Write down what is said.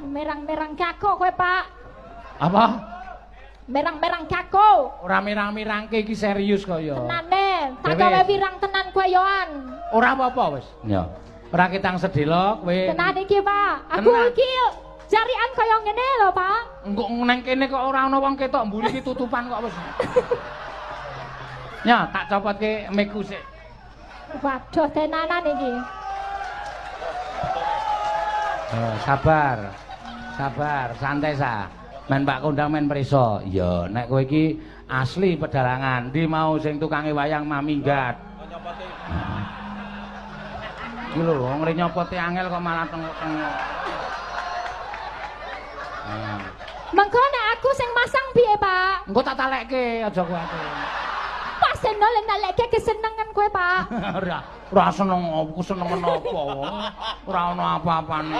Merang-merang kako kowe, Pak. Apa? Merang-merang kako. Ora mirang-mirangke iki serius kaya. Tenane, tak Dewe. gawe wirang tenan kowe yoan. Ora apa-apa wis. Ya. Ora ketang sedelo kowe. Tenan iki, Pak. Aku Tenan. iki jarian kaya ngene lho, Pak. Engko nang kene kok ora ana wong ketok mburi iki tutupan kok wis. Ya, tak copotke miku sik. Waduh, tenanan iki. Oh, sabar. Sabar, santai sa. Men Pak Kondang men preso. Iya, nek kowe iki asli pedalangan, ndi mau sing tukange wayang maminggat. Iki lho, wong ngre nyopote angel kok malah tengok-tengok. Ah. Mengko nek aku sing masang piye, Pak? Engko tak talekke, aja kuwatir. Pas seneng nalekke kesenengan kowe, Pak. Ora, ora seneng, aku seneng apa. Ora ana apa-apane.